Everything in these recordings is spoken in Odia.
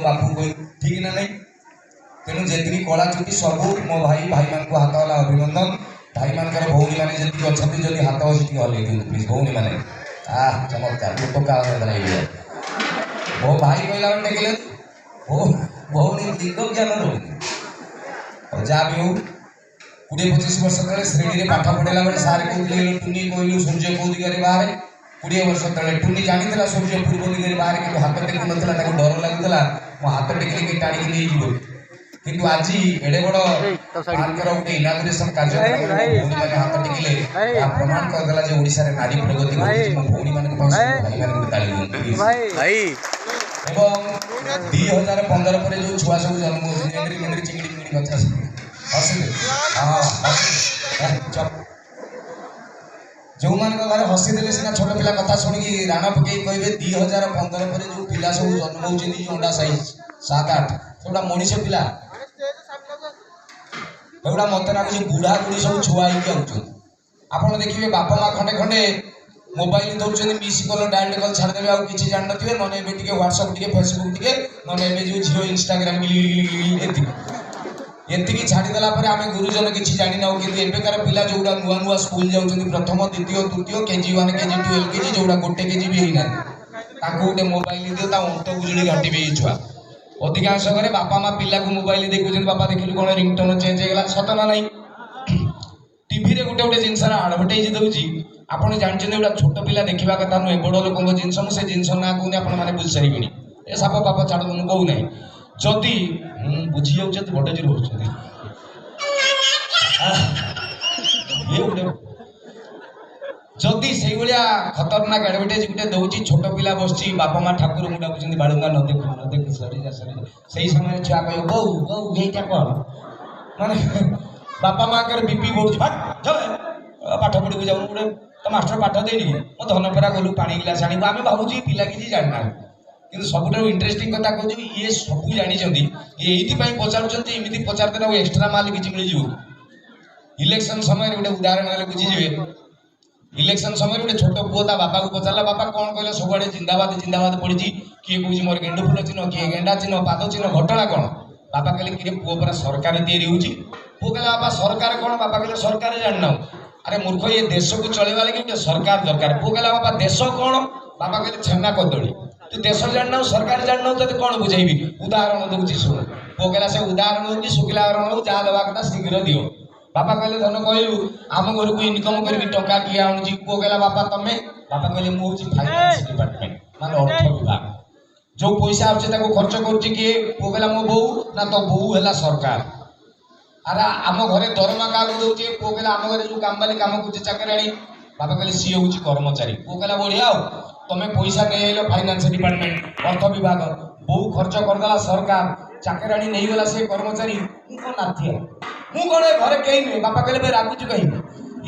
ବାପୁ କହିଲୁ, ଠିକ ନା ନାହିଁ? ତେଣୁ ଯେତିକି କଳା ଚୁଟି ସବୁ ମୋ ଭାଇ, ଭାଇମାନଙ୍କୁ ହାତ ହେଲା ଅଭିନନ୍ଦନ। ଭାଇମାନଙ୍କର ଭଉଣୀମାନେ ଯେତିକି ଅଛନ୍ତି, ଯଦି ହାତ ଅଛି ଟିକେ ହଲେଇ ଦିଅନ୍ତୁ ପ୍ଲିଜ୍ ଭଉଣୀମାନେ। ଆହ, ଚମତ୍କାର! ଟୋକା ହଲେଇ ହେଇଯିବ। ମୋ ଭାଇ କହିଲା ବେଳେ ଟେକିଲେ, ଭଉଣୀ ଦିଗ ଜ୍ଞାନ ରହୁନି। ଆଉ ଯାହା ବି ହଉ, 20-25 ବର୍ଷ ତଳେ ଶ୍ରେଣୀରେ ପାଠ ପଢ଼ିଲା ବେଳେ ସାର୍ କହୁଥିଲେ, "ଟୁନି, କହିଲୁ ସୂର୍ଯ୍ୟ କୋଉ ଦିଗରେ ବାହାରେ?" 20 ବର୍ଷ ତଳେ ଟୁନି ଜାଣିଥିଲା ସୂର୍ଯ୍ୟ ପୂର୍ବ ଦିଗରେ ବାହାରେ, କିନ୍ତୁ ହାତ ଟେକୁ ନଥିଲା। ତାକୁ ଡର ଲାଗୁଥିଲା, ମୋ ହାତ ଟେକିଲେ କିଏ ଟାଣିକି ନେଇଯିବ। କିନ୍ତୁ ଆଜି ଏଡ଼େ ବଡ଼ ପାର୍କର ଗୋଟେ ଇନାଗୁରେସନ କାର୍ଯ୍ୟକ୍ରମରେ ମୋ ଭଉଣୀମାନେ ହାତ ଟେକିଲେ, ଏହା ପ୍ରମାଣ କରିଦେଲା ଯେ ଓଡ଼ିଶାରେ ନାରୀ ପ୍ରଗତି ଘଟିଛି। ମୋ ଭଉଣୀମାନଙ୍କ ପାଇଁ ସବୁ ଭାଇମାନେ ଗୋଟେ ତାଳି ଦିଅନ୍ତୁ please। ଭାଇ। ଏବଂ 2015 ପରେ ଯୋଉ ଛୁଆ ସବୁ ଜନ୍ମ ହଉଛନ୍ତି, ଏଣ୍ଡ୍ରି ମେଣ୍ଡ୍ରି ଚିଙ୍ଗିଡ଼ି ମିଙ୍ଗିଡ଼ି ବଚ୍ଚା ସବୁ ହସିଲେ। ହଁ, ହସିଲେ। ହେ, ଚୁପ୍। ଯୋଉମାନଙ୍କ ଘରେ ହସିଦେଲେ ସିନା, ଛୋଟ ପିଲା କଥା ଶୁଣିକି ରାଣ ପକେଇ କହିବେ। 2015 ପରେ ଯୋଉ ପିଲା ସବୁ ଜନ୍ମ ହଉଛନ୍ତି, ଯୋଉ ଅଣ୍ଡା ସାଇଜ 7-8, ସେଗୁଡ଼ା ମଣିଷ ପିଲା? ଏଗୁଡ଼ା ମତେ ଲାଗୁଛି ବୁଢ଼ା ବୁଢ଼ୀ ସବୁ ଛୁଆ ହେଇକି ଆଉଛନ୍ତି। ଆପଣ ଦେଖିବେ, ବାପା ମା ଖଣ୍ଡେ ଖଣ୍ଡେ ମୋବାଇଲ ଧରୁଛନ୍ତି, ମିସ୍ କଲ୍ ଡାଇରେକ୍ଟ କଲ୍ ଛାଡ଼ିଦେବେ, ଆଉ କିଛି ଜାଣିନଥିବେ। ନହେଲେ ଏବେ ଟିକେ ହ୍ୱାଟ୍ସଆପ୍, ଟିକେ ଫେସବୁକ୍ ଟିକେ, ନହେଲେ ଏବେ ଯୋଉ ଝିଅ ଇନଷ୍ଟାଗ୍ରାମ, ଏତିକି ଏତିକି ଛାଡ଼ିଦେଲା ପରେ ଆମେ ଗୁରୁଜନ କିଛି ଜାଣିନାହୁ। କିନ୍ତୁ ଏବେକାର ପିଲା ଯୋଉଟା ନୂଆ ନୂଆ ସ୍କୁଲ ଯାଉଛନ୍ତି, ପ୍ରଥମ, ଦ୍ୱିତୀୟ, ତୃତୀୟ, KG 1, KG 2, LKG, ଯୋଉଟା ଗୋଟେ କେଜି ବି ହେଇନାହାନ୍ତି, ତାଙ୍କୁ ଗୋଟେ ମୋବାଇଲ ଦିଅ, ତା ଅନ୍ତ ଗୁଜୁଳି ଘାଣ୍ଟିବେ ଏଇ ଛୁଆ। ଅଧିକାଂଶ ଘରେ ବାପା ମା ପିଲାକୁ ମୋବାଇଲ ଦେଖୁଛନ୍ତି, "ବାପା, ଦେଖିଲୁ କ'ଣ ରିଙ୍ଗଟୋନ ଚେଞ୍ଜ ହେଇଗଲା?" ସତ ନା ନାହିଁ? ଟିଭିରେ ଗୋଟେ ଗୋଟେ ଜିନିଷର ଆଡଭର୍ଟାଇଜ ଦଉଛି, ଆପଣ ଜାଣିଛନ୍ତି, ଗୋଟେ ଛୋଟ ପିଲା ଦେଖିବା କଥା ନୁହେଁ, ବଡ଼ ଲୋକଙ୍କ ଜିନିଷ। ମୁଁ ସେ ଜିନିଷ ନାଁ କହୁନି, ଆପଣମାନେ ବୁଝିସାରିବେଣି। ଏ ସାପ ପାପ ଛାଡ଼, ମୁଁ କହୁନାହିଁ। ଯଦି ବୁଝି ଯାଉଛନ୍ତି, ବଡ଼ ଜୋର ହଉଛନ୍ତି। ଇଏ ଗୋଟେ ଯଦି ସେଇଭଳିଆ ଖତରନାକ ଆଡଭର୍ଟାଇଜ ଗୋଟେ ଦଉଛି, ଛୋଟ ପିଲା ବସିଛି, ବାପା ମା ଠାକୁରଙ୍କୁ ଡାକୁଛନ୍ତି, "ବାଳୁଙ୍ଗା ନ ଦେଖୁ, ନ ଦେଖୁ, ସରିଯା, ସରିଯା।" ସେଇ ସମୟରେ ଛୁଆ କହିବ, "ବୋଉ, ବୋଉ, ଏଇଟା କ'ଣ?" ମାନେ ବାପା ମାଙ୍କର ବିପି ବଢୁଛି। ଭାଟ୍ ଯାଅ, ପାଠ ପଢିକୁ ଯାଉନୁ? ଗୋଟେ ତ ମାଷ୍ଟର ପାଠ ଦେଇନି କି? ମୋ ଧନ ପରା ଗଲୁ ପାଣି ଗିଲାସ ଆଣିବୁ। ଆମେ ଭାବୁଛୁ ପିଲା କିଛି ଜାଣିନାହାନ୍ତି, କିନ୍ତୁ ସବୁଠାରୁ ଇଣ୍ଟରେଷ୍ଟିଂ କଥା କହୁଛୁ, ଇଏ ସବୁ ଜାଣିଛନ୍ତି। ଇଏ ଏଇଥିପାଇଁ ପଚାରୁଛନ୍ତି, ଏମିତି ପଚାରିଦେଲେ ଆଉ ଏକ୍ସଟ୍ରା ମାଲ କିଛି ମିଳିଯିବ। ଇଲେକ୍ସନ ସମୟରେ ଗୋଟେ ଉଦାହରଣ ହେଲେ ବୁଝିଯିବେ। ଇଲେକ୍ସନ ସମୟରେ ଗୋଟେ ଛୋଟ ପୁଅ ତା ବାପାକୁ ପଚାରିଲା, "ବାପା, କ'ଣ କହିଲ, ସବୁଆଡ଼େ ଜିନ୍ଦାବାଦ ଜିନ୍ଦାବାଦ ପଡ଼ିଛି। କିଏ କହୁଛି ମୋର ଗେଣ୍ଡୁ ଫୁଲ ଚିହ୍ନ, କିଏ ଗେଣ୍ଡା ଚିହ୍ନ, ପାଦ ଚିହ୍ନ, ଘଟଣା କ'ଣ?" ବାପା କହିଲେ, "କିରେ ପୁଅ, ପରା ସରକାର ତିଆରି ହେଉଛି।" ପୁଅ କହିଲା, "ବାପା, ସରକାର କ'ଣ?" ବାପା କହିଲେ, "ସରକାର ଜାଣିନାହୁଁ? ଆରେ ମୂର୍ଖ, ଇଏ ଦେଶକୁ ଚଳେଇବା ଲାଗି ଗୋଟେ ସରକାର ଦରକାର।" ପୁଅ କହିଲା, "ବାପା, ଦେଶ କ'ଣ?" ବାପା କହିଲେ, "ଛେନା କଦଳୀ। ତୁ ଦେଶ ଜାଣିନାହୁଁ, ସରକାର ଜାଣିନାହୁଁ, ତତେ କ'ଣ ବୁଝେଇବି? ଉଦାହରଣ ଦଉଛି ଶୁଣ।" ପୁଅ କହିଲା, "ସେ ଉଦାହରଣ ହଉ କି ଶୁଖିଲା ଉଦାହରଣ ହଉ, ଯାହା ଦେବା କଥା ଶୀଘ୍ର ଦିଅ।" ବାପା କହିଲେ, "ଧନ, କହିଲୁ, ଆମ ଘରକୁ ଇନକମ୍ କରିକି ଟଙ୍କା କିଏ ଆଣୁଛି?" ପୁଅ କହିଲା, "ବାପା, ତମେ।" ବାପା କହିଲେ, "ମୁଁ ହଉଛି ଫାଇନାନ୍ସ ଡିପାର୍ଟମେଣ୍ଟ, ମାନେ ଅର୍ଥ ବିଭାଗ। ଯୋଉ ପଇସା ଆସୁଛି ତାକୁ ଖର୍ଚ୍ଚ କରୁଛି କିଏ?" ପୁଅ କହିଲା, "ମୋ ବୋଉ।" "ନା, ତୋ ବୋଉ ହେଲା ସରକାର। ଆରେ, ଆମ ଘରେ ଦରମା କାହାକୁ ଦଉଛି?" ପୁଅ କହିଲା, "ଆମ ଘରେ ଯୋଉ କାମବାଲି କାମ କରୁଛି, ଚାକରାଣୀ।" ବାପା କହିଲେ, "ସିଏ ହଉଛି କର୍ମଚାରୀ।" ପୁଅ କହିଲା, "ବଢିଆ, ଆଉ ତମେ ପଇସା ନେଇ ଆଇଲ ଫାଇନାନ୍ସ ଡିପାର୍ଟମେଣ୍ଟ, ଅର୍ଥ ବିଭାଗ, ବୋଉ ଖର୍ଚ୍ଚ କରିଦେଲା ସରକାର, ଚାକରାଣୀ ନେଇଗଲା ସେ କର୍ମଚାରୀ, ମୁଁ କ'ଣ ନାଥିଆ? ମୁଁ କ'ଣ ଏ ଘରେ କେହି ନୁହେଁ?" ବାପା କହିଲେ, "ବେ, ରାଗୁଛୁ କାହିଁକି?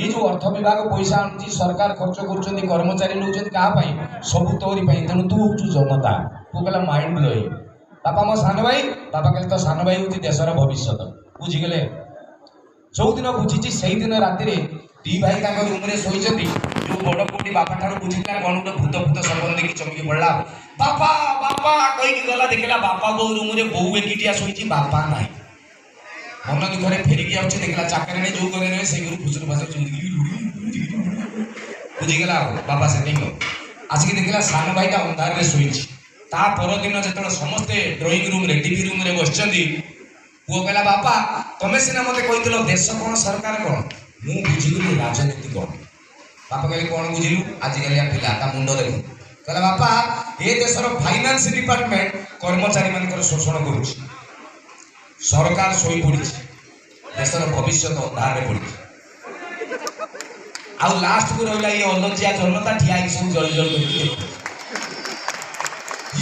ଇଏ ଯୋଉ ଅର୍ଥ ବିଭାଗ ପଇସା ଆଣୁଛି, ସରକାର ଖର୍ଚ୍ଚ କରୁଛନ୍ତି, କର୍ମଚାରୀ ନେଉଛନ୍ତି, କାହା ପାଇଁ? ସବୁ ତୋରି ପାଇଁ। ତେଣୁ ତୁ ହଉଛୁ ଜନତା।" ପୁଅ କହିଲା, "ମାଇଣ୍ଡ ବ୍ଲୋଇଂ। ବାପା, ମୋ ସାନ ଭାଇ?" ବାପା କହିଲେ, "ତୋ ସାନ ଭାଇ ହଉଛି ଦେଶର ଭବିଷ୍ୟତ।" ବୁଝିଗଲେ? ଯୋଉଦିନ ବୁଝିଛି, ସେଇଦିନ ରାତିରେ ଦି ଭାଇ ତାଙ୍କ ରୁମରେ ଶୋଇଛନ୍ତି। ଯୋଉ ବଡ ପୁଅଟି ବାପା ଠାରୁ ବୁଝିଥିଲା, କଣ ଗୋଟେ ଭୂତ ଭୂତ ସପନ ଦେଖି ଚମକି ପଡିଲା। "ବାପା, ବାପା" କହିକି ଗଲା। ଦେଖିଲା ବାପା ବୋଉ ରୁମରେ ବୋଉ ଏକିଟିଆ ଶୋଇଛି, ବାପା ନାହିଁ। ମନ ଦୁଃଖରେ ଫେରିକି ଆସୁଛି, ଦେଖିଲା ଚାକରାଣୀ ଯୋଉ ଘରେ ରହେ ସେଇ ଘରୁ ଫୁସୁରୁ ଫାସୁରୁ। ବୁଝିଗଲା ଆଉ ବାପା ସେଟିଂ। ଆସିକି ଦେଖିଲା ସାନ ଭାଇଟା ଅନ୍ଧାରରେ ଶୋଇଛି। ତା ପରଦିନ ଯେତେବେଳେ ସମସ୍ତେ ଡ୍ରଇଂ ରୁମରେ, ଟିଭି ରୁମରେ ବସିଛନ୍ତି, ପୁଅ କହିଲା, "ବାପା, ତମେ ସିନା ମତେ କହିଥିଲ ଦେଶ କ'ଣ, ସରକାର କ'ଣ, ମୁଁ ବୁଝିଗଲି ରାଜନୀତି କ'ଣ।" ବାପା କହିଲେ, "କ'ଣ ବୁଝିଲୁ?" ଆଜିକାଲିଆ ପିଲା, ତା ମୁଣ୍ଡ ଦେଖୁ। କହିଲା, "ବାପା, ଏ ଦେଶର ଫାଇନାନ୍ସ ଡିପାର୍ଟମେଣ୍ଟ କର୍ମଚାରୀ ମାନଙ୍କର ଶୋଷଣ କରୁଛି, ସରକାର ଶୋଇପଡ଼ିଛି, ଦେଶର ଭବିଷ୍ୟତ ଅନ୍ଧାରରେ ପଡ଼ିଛି, ଆଉ ଲାଷ୍ଟକୁ ରହିଲା ଇଏ ଅଲଜ୍ଜା ଜନତା ଠିଆ ହେଇକି ସବୁ ଜଳି ଜଳି କରିକି ଦେଖୁଛି।"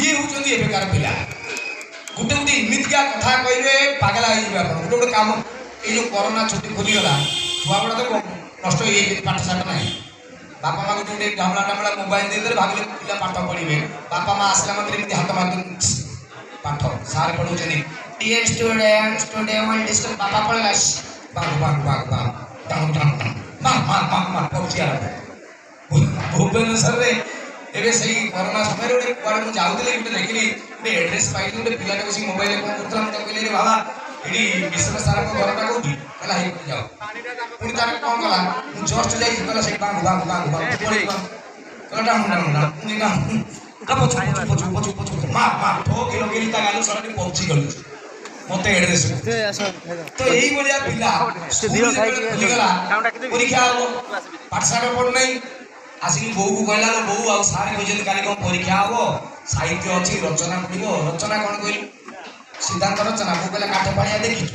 ଇଏ ହଉଛନ୍ତି ଏବେକାର ପିଲା। ଗୋଟେ ଗୋଟେ ଏମିତିକା କଥା କହିବେ, ପାଗଲା ହେଇଯିବେ ଆପଣ। ଗୋଟେ ଗୋଟେ କାମ, ଏଇ ଯୋଉ କରୋନା ଛୁଟି ଖୋଲିଗଲା, ଛୁଆ ଗୁଡ଼ା ତ ନଷ୍ଟ ହେଇଯାଇଛି, ପାଠ ସାଠ ନାହିଁ। ବାପା ମା ଗୋଟେ ଗୋଟେ ଢାମଳା ଢାମଳା ମୋବାଇଲ ଦେଇଦେଲେ, ଭାବିଲେ ପିଲା ପାଠ ପଢିବେ। ବାପା ମା ଆସିଲା ମାତ୍ରେ ଏମିତି ହାତ ମାରୁଛନ୍ତି, ପାଠ ସାର୍ ପଢଉଛନ୍ତି, "Dear students, today we'll discuss." ବାପା ପଳେଇଲା, ବାଙ୍ଗ ବାଙ୍ଗ ବାଙ୍ଗ ବାଙ୍ଗ, ଡାଉନ ଡାଉନ ଡାଉନ, ମା ମା ମା ମା କରୁଛି ଆରମ୍ଭ। ଭୁବନେଶ୍ୱରରେ ଏବେ ସେଇ କରୋନା ସମୟରେ ଗୋଟେ କୁଆଡ଼େ ମୁଁ ଯାଉଥିଲି, ଗୋଟେ ଦେଖିଲି ଗୋଟେ ଗୋଟେ ଆଡ୍ରେସ୍ ପାଇଲି। ଗୋଟେ ପିଲାଟା ବସିକି ମୋବାଇଲରେ କ'ଣ କରୁଥିଲା। ମୁଁ ତାକୁ କହିଲି, ବାବା, ଏଠି ବିଶ୍ୱ ସାରଙ୍କ ଘରଟା କୋଉଠି? କହିଲା, ହେଇପଟେ ଯାଅ। ପୁଣି ତାର କ'ଣ କଲା, ମୁଁ ଜଷ୍ଟ ଯାଇଛି, କହିଲା, ସେଠି ବାଙ୍କୁ ବାଙ୍କୁ ବାଙ୍କୁ ବାଙ୍କୁ ପଳେଇ ବାଙ୍କୁ। କହିଲା, ଡାଉନ ଡାଉନ ଡାଉନ, ପୁଣି ଡାଉନ, ପଛୁ ପଛୁ ପଛୁ ପଛୁ ପଛୁ ପଛୁ, ମା ମା ଠୋକି ଲଗେଇଲି, ତା ଗାଲୁ ସଡ଼କ ପଞ୍ଚି ଗଲୁଛି। ମତେ ଆଡ୍ରେସ୍ ତ ଏଇଭଳିଆ ପିଲା ସ୍କୁଲ ଯେତେବେଳେ ଖୋଲିଗଲା, ପରୀକ୍ଷା ହବ, ପାଠଶାଠ ପଢୁନାହିଁ। ଆସିକି ବୋଉକୁ କହିଲା, ଲୋ ବୋଉ, ଆଉ ସାର୍ କହିଛନ୍ତି କାଲି କ'ଣ ପରୀକ୍ଷା ହବ, ସାହିତ୍ୟ ଅଛି, ରଚନା ପଡ଼ିବ। ରଚନା କ'ଣ କହିଲୁ? ସିଦ୍ଧାନ୍ତ ରଚନା। ବୋଉ କହିଲା, କାଠ ପାଣିଆ ଦେଖିଛୁ?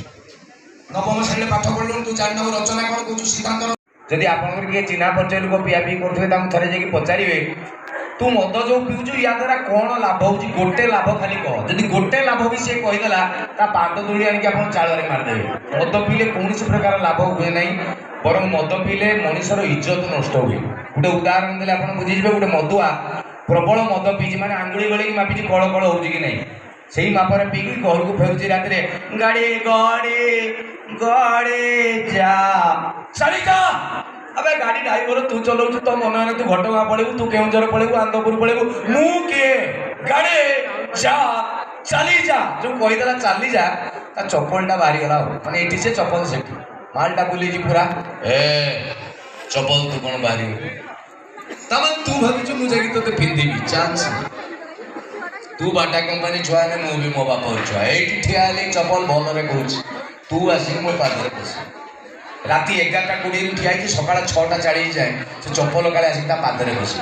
ନବମ ଶ୍ରେଣୀରେ ପାଠ ପଢିଲୁଣି, ତୁ ଜାଣିନାଉ ରଚନା କ'ଣ କହୁଛୁ ସିଦ୍ଧାନ୍ତ। ଯଦି ଆପଣଙ୍କର କିଏ ଚିହ୍ନା ପରିଚୟ ଲୋକ ପିଆ ପିଇ କରୁଥିବେ, ତାଙ୍କୁ ଥରେ ଯାଇକି ପଚାରିବେ, ତୁ ମଦ ଯୋଉ ପିଉଛୁ, ୟା ଦ୍ୱାରା କ'ଣ ଲାଭ ହଉଛି? ଗୋଟେ ଲାଭ ଖାଲି କହ। ଯଦି ଗୋଟେ ଲାଭ ବି ସିଏ କହିଦେଲା, ତା ପାଦ ଧୂଳି ଆଣିକି ଆପଣ ଚାଳରେ ମାରିଦେବେ। ମଦ ପିଇଲେ କୌଣସି ପ୍ରକାର ଲାଭ ହୁଏ ନାହିଁ, ବରଂ ମଦ ପିଇଲେ ମଣିଷର ଇଜ୍ଜତ ନଷ୍ଟ ହୁଏ। ଗୋଟେ ଉଦାହରଣ ଦେଲେ ଆପଣ ବୁଝିଯିବେ। ଗୋଟେ ମଦୁଆ ପ୍ରବଳ ମଦ ପିଇଛି, ମାନେ ଆଙ୍ଗୁଳି ଗଳେଇକି ମାପିଛି କଳ କଳ ହଉଛି କି ନାହିଁ, ସେଇ ମାପରେ ପିଇକି ଘରକୁ ଫେରୁଛି ରାତିରେ। ଗାଡ଼ି ଗଡ଼ି ଗଡ଼ି ଯା ଚାଲି ଯା। ଆବେ ଗାଡ଼ି ଡ୍ରାଇଭର, ତୁ ଚଲାଉଛୁ, ତୋ ମନ ହେଲେ ତୁ ଘଟଗାଁ ପଳେଇବୁ, ତୁ କେଉଁଝର ପଳେଇବୁ, ଆନନ୍ଦପୁର ପଳେଇବୁ, ମୁଁ କିଏ? ଗାଡ଼ି ଯା ଚାଲି ଯା। ଯୋଉ କହିଦେଲା ଚାଲି ଯା, ତା ଚପଲଟା ବାହାରିଗଲା। ଆଉ ମାନେ ଏଇଠି ସେ ଚପଲ ସେଠି ମାଲଟା ବୁଲିଛି ପୁରା। ଏ ଚପଲ ତୁ କ'ଣ ବାହାରିବୁ? ତାମାନେ ତୁ ଭାବିଛୁ ମୁଁ ଯାଇକି ତୋତେ ପିନ୍ଧିବି? ଚାନ୍ସ। ତୁ ବାଟା କମ୍ପାନୀ ଛୁଆ ହେଲେ ମୁଁ ବି ମୋ ବାପର ଛୁଆ। ଏଇଠି ଠିଆ ହେଲେ ଚପଲ ଭଲରେ କହୁଛି, ତୁ ଆସିକି ମୋ ପାଦରେ ବସ। ରାତି 11ଟା 20ରୁ ଠିଆ ହେଇଛି, ସକାଳ 6ଟା 40 ଯାଏ ସେ ଚପଲ କାଳେ ଆସିକି ତା ପାଦରେ ବସିବ।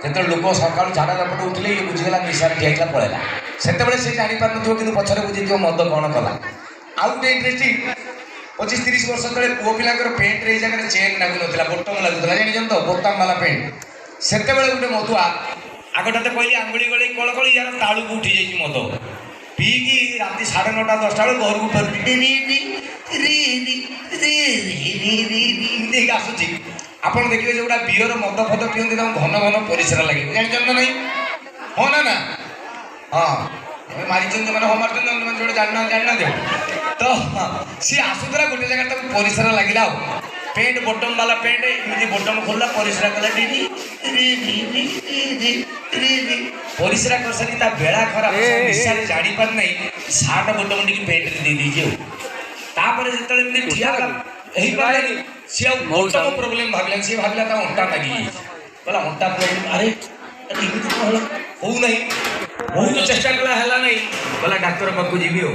ଯେତେବେଳେ ଲୋକ ସକାଳୁ ଝାଡ଼ା ଝପଟ ଉଠିଲେ, ଇଏ ବୁଝିଗଲା ନିଶାରେ ଠିଆ ହେଇଥିଲା, ପଳେଇଲା। ସେତେବେଳେ ସେ ଜାଣିପାରୁନଥିବ, କିନ୍ତୁ ପଛରେ ବୁଝିଥିବ ମଦ କ'ଣ କଲା। ଆଉ ଗୋଟେ ଇଣ୍ଟରେଷ୍ଟିଂ, 25-30 ବର୍ଷ ତଳେ ପୁଅ ପିଲାଙ୍କର ପ୍ୟାଣ୍ଟରେ ଏଇ ଜାଗାରେ ଚେନ୍ ଲାଗୁନଥିଲା, ବୋଟମ ଲାଗୁଥିଲା, ଜାଣିଛନ୍ତି ତ, ବୋତାମ ବାଲା ପ୍ୟାଣ୍ଟ। ସେତେବେଳେ ଗୋଟେ ମଦୁଆ, ଆଗଟା ତ କହିଲି ଆଙ୍ଗୁଳି ଗଳେଇ କଳ କଳି, ୟାର ତାଳୁକୁ ଉଠି ଯାଇଛି। ମଦ ପିଇକି ରାତି 9:30 10ଟା ବେଳକୁ ଘରକୁ ଫେରୁଛି, ରି ରି ରି ରି ରି ରି ରି ରି ଏମିତି ହେଇକି ଆସୁଛି। ଆପଣ ଦେଖିବେ, ଯୋଉଟା ବିୟର ମଦ ଫଦ ପିଅନ୍ତି, ତାଙ୍କୁ ଘନ ଘନ ପରିସ୍ରା ଲାଗିବ, ଜାଣିଛନ୍ତି ନା ନାହିଁ? ହଁ ନା ନା? ହଁ, ଏବେ ମାରିଛନ୍ତି ମାନେ ହଁ ମାରିଛନ୍ତି, ମାନେ ଯୋଉଟା ଜାଣିନାହାନ୍ତି ଜାଣିନାହାନ୍ତି। ତ ସିଏ ଆସୁଥିଲା, ଗୋଟେ ଜାଗାରେ ତାକୁ ପରିସ୍ରା ଲାଗିଲା। ଆଉ ପ୍ୟାଣ୍ଟ ବଟମ ବାଲା ପ୍ୟାଣ୍ଟ, ଏମିତି ବଟମ ଖୋଲିଲା, ପରିସ୍ରା କଲା, ରି ରି ରି ରି ରି ରି ରି ରି। ପରିସ୍ରା କରିସାରି ତା ବେଳା ଖରାପ, ନିଶାରେ ଜାଣିପାରୁନାହିଁ, ସାର୍ଟ ବଟମ ଟିକେ ପ୍ୟାଣ୍ଟରେ ଦେଇଦେଇଛି। ଆଉ ତାପରେ ଯେତେବେଳେ ଏମିତି ଠିଆ ହେଲା, ହେଇପାରିଲାନି ସିଏ। ଆଉ ବଟମ ପ୍ରୋବ୍ଲେମ ଭାବିଲାନି, ସିଏ ଭାବିଲା ତା ଅଣ୍ଟା ଲାଗିଯାଇଛି। କହିଲା, ଅଣ୍ଟା ପ୍ରୋବ୍ଲେମ, ଆରେ ଏମିତି କ'ଣ ହେଲା, ହଉନାହିଁ। ବହୁତ ଚେଷ୍ଟା କଲା, ହେଲା ନାହିଁ। କହିଲା, ଡାକ୍ତର ପାଖକୁ ଯିବି। ଆଉ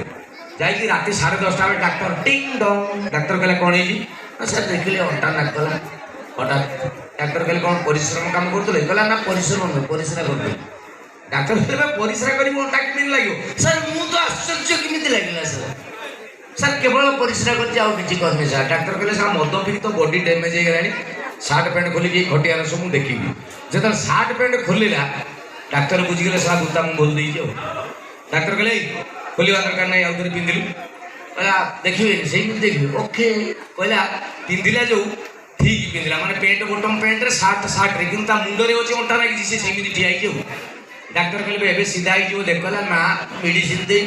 ଯାଇକି ରାତି 10:30 ବେଳେ ଡାକ୍ତର, ଟିଙ୍ଗ ଡଙ୍ଗ। ଡାକ୍ତର କହିଲେ, କ'ଣ ହେଇଛି? ନା ସାର୍, ଦେଖିଲେ ଅଣ୍ଟା ନାଗଲା ହଠାତ୍। ଡାକ୍ତର କହିଲେ, କ'ଣ ପରିଶ୍ରମ କାମ କରୁଥିଲେ? କହିଲା, ନା, ପରିଶ୍ରମ ନୁହେଁ, ପରିସ୍ରା କରୁଥିଲେ। ଡାକ୍ତର କହିଲେ, ପରିସ୍ରା କରିବୁ, ଅଣ୍ଟା କେମିତି ଲାଗିବ? ସାର୍, ମୁଁ ତ ଆଶ୍ଚର୍ଯ୍ୟ, କେମିତି ଲାଗିଲା ସାର୍? ସାର୍, କେବଳ ପରିସ୍ରା କରିଛି, ଆଉ କିଛି କରିନି ସାର୍। ଡାକ୍ତର କହିଲେ, ସାର୍, ମଦ ପିଇକି ତ ବଡି ଡ୍ୟାମେଜ୍ ହେଇଗଲାଣି, ସାର୍ଟ ପ୍ୟାଣ୍ଟ ଖୋଲିକି ଖଟିଆର ସବୁ ମୁଁ ଦେଖିବି। ଯେତେବେଳେ ସାର୍ଟ ପ୍ୟାଣ୍ଟ ଖୋଲିଲା, ଡାକ୍ତର ବୁଝିଗଲେ, ସାର୍, ଗୁତା ମୁଁ ଭୁଲ ଦେଇଛି। ଆଉ ଡାକ୍ତର କହିଲେ, ଏଇ ଖୋଲିବା ଦରକାର ନାହିଁ, ଆଉ ଥରେ ପିନ୍ଧିଲୁ। କହିଲା, ଦେଖିବେନି, ସେଇମିତି ଦେଖିବେ। ଓକେ କହିଲା। ପିନ୍ଧିଲା, ଯୋଉ ଠିକ ପିନ୍ଧିଲା, ମାନେ ପ୍ୟାଣ୍ଟ ବଟମ ପ୍ୟାଣ୍ଟରେ, ସାର୍ଟ ସାର୍ଟରେ, କିନ୍ତୁ ତା ମୁଣ୍ଡରେ ଅଛି ଅଣ୍ଟା ଲାଗିଛି, ସେ ସେମିତି ଠିଆ ହେଇଛି। ଆଉ ଡାକ୍ତର କହିଲେ, ଏବେ ସିଧା ହେଇଯିବ ଦେଖ। କହିଲା, ନା, ମେଡିସିନ ଦେଇ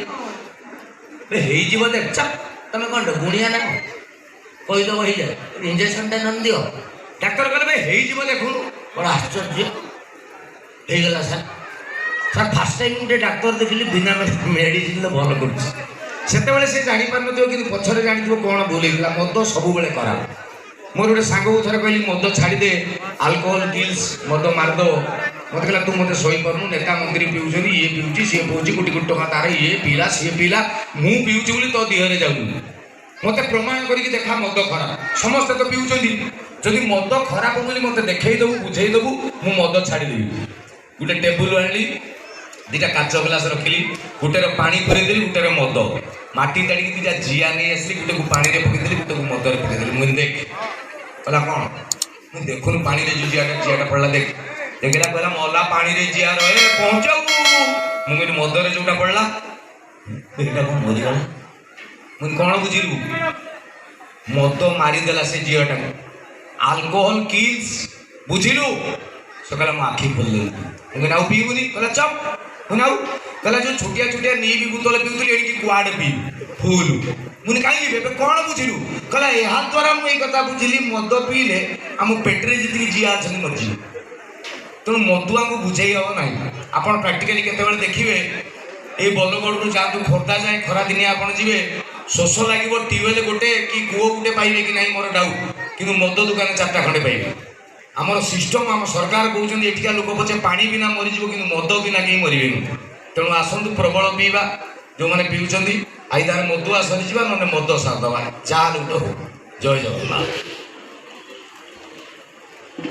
ହେଇଯିବ ଦେଖ। ଚାପ, ତମେ କ'ଣ ଗୁଣିଆ ନା କହିଦେବ ହେଇଯାଏ? ଇଞ୍ଜେକ୍ସନଟା ନ ଦିଅ। ଡାକ୍ତର କହିଲେ, ଭାଇ, ହେଇଯିବ ଦେଖୁନୁ। ବଡ଼ ଆଶ୍ଚର୍ଯ୍ୟ, ହେଇଗଲା ସାର୍। ସାର୍, ଫାର୍ଷ୍ଟ ଟାଇମ୍ ଗୋଟେ ଡାକ୍ତର ଦେଖିଲି ବିନା ମେଡିସିନରେ ଭଲ କରୁଛି। ସେତେବେଳେ ସେ ଜାଣିପାରୁନଥିବ, କିନ୍ତୁ ପଛରେ ଜାଣିଥିବ କ'ଣ ଭୁଲ ହେଇଥିଲା। ମଦ ସବୁବେଳେ ଖରାପ। ମୋର ଗୋଟେ ସାଙ୍ଗକୁ ଥରେ କହିଲି, ମଦ ଛାଡ଼ିଦେ, ଆଲକୋହଲ କିଲ୍ସ, ମଦ ମାରିଦବ। ମତେ କହିଲା, ତୁ ମୋତେ ସହିପାରୁନୁ, ନେତା ମନ୍ତ୍ରୀ ପିଉଛନ୍ତି, ଇଏ ପିଉଛି, ସିଏ ପିଉଛି, କୋଟି କୋଟି ଟଙ୍କା ତାର, ଇଏ ପିଇଲା, ସିଏ ପିଇଲା, ମୁଁ ପିଉଛି ବୋଲି ତୋ ଦେହରେ ଯାଉନି। ମତେ ପ୍ରମାଣ କରିକି ଦେଖା ମଦ ଖରାପ। ସମସ୍ତେ ତ ପିଉଛନ୍ତି। ଯଦି ମଦ ଖରାପ ବୋଲି ମତେ ଦେଖେଇ ଦେବୁ, ବୁଝେଇ ଦେବୁ, ମୁଁ ମଦ ଛାଡ଼ିଦେବି। ଗୋଟେ ଟେବୁଲ ଆଣିଲି, ଦିଟା କାଚ ଗ୍ଲାସ ରଖିଲି, ଗୋଟେର ପାଣି ପୁରେଇଦେଲି, ଗୋଟେର ମଦ। ମାଟି ତାଡ଼ିକି ଦିଟା ଜିଆ ନେଇ ଆସିଲି, ଗୋଟେକୁ ପାଣିରେ ପକେଇଦେଲି, ଗୋଟେକୁ ମଦରେ ପକେଇଦେଲି। ମୁଁ କହିଲି, ଦେଖ। କହିଲା, କ'ଣ? ମୁଁ ଦେଖୁନୁ, ପାଣିରେ ଯୋଉ ଜିଆଟା ପଡ଼ିଲା ଦେଖ। ଦେଖିଲା, କହିଲା, ମଲା, ପାଣିରେ ଜିଆ ରହେ ପହଞ୍ଚାଉ। ମୁଁ କହିଲି, ମଦରେ ଯୋଉଟା ପଡ଼ିଲା? ଏଇଟା କ'ଣ ମରିଗଲା? ମୁଁ କହିଲି, କ'ଣ ବୁଝିଲୁ? ମଦ ମାରିଦେଲା ସେ ଝିଅଟାକୁ। ଆଲକୋହଲ କିଲ୍ସ, ବୁଝିଲୁ? ସେ କହିଲା, ମୋ ଆଖି ଖୋଲିଦେଲି। ମୁଁ କହିଲି, ଆଉ ପିଇବୁନି? କହିଲା, ଚପ୍। ମୁଁ ଆଉ କହିଲା, ଯୋଉ ଛୋଟିଆ ଛୋଟିଆ ନିବି ବୋତଲ ପିଉଥିଲି, ଏଣିକି କୁଆଡ଼େ ପିଇବି ଫୁଲ। ମୁଁ କହିଲି, କାହିଁକି, ଏବେ କ'ଣ ବୁଝିଲୁ? କହିଲା, ଏହା ଦ୍ୱାରା ମୁଁ ଏଇ କଥା ବୁଝିଲି, ମଦ ପିଇଲେ ଆମ ପେଟରେ ଯେତିକି ଜିଆ ଅଛନ୍ତି ମରିଯିବେ। ତେଣୁ ମଦୁଆଙ୍କୁ ବୁଝେଇ ହେବ ନାହିଁ। ଆପଣ ପ୍ରାକ୍ଟିକାଲି କେତେବେଳେ ଦେଖିବେ। ଏଇ ବୋଲଗଡ଼ରୁ ଯାଆନ୍ତୁ ଖୋର୍ଦ୍ଧା ଯାଏଁ, ଖରାଦିନିଆ ଆପଣ ଯିବେ, ଶୋଷ ଲାଗିବ, ଟ୍ୟୁବୱେଲ୍ ଗୋଟେ କି କୂଅ ଗୋଟେ ପାଇବେ କି ନାହିଁ ମୋର ଡାଉଟ୍, କିନ୍ତୁ ମଦ ଦୋକାନ 4ଟା ଖଣ୍ଡେ ପାଇବେ। ଆମର ସିଷ୍ଟମ, ଆମ ସରକାର କହୁଛନ୍ତି ଏଠିକା ଲୋକ ପଛେ ପାଣି ବିନା ମରିଯିବ, କିନ୍ତୁ ମଦ ବିନା କେହି ମରିବେନି। ତେଣୁ ଆସନ୍ତୁ ପ୍ରବଳ ପିଇବା, ଯେଉଁମାନେ ପିଉଛନ୍ତି, ଆଇଦାର ମଦୁଆ ସରିଯିବା, ନହେଲେ ମଦ ସାରିଦେବା, ଯାହା ହେଲେ ଗୋଟେ ହଉ। ଜୟ ଜଗନ୍ନାଥ।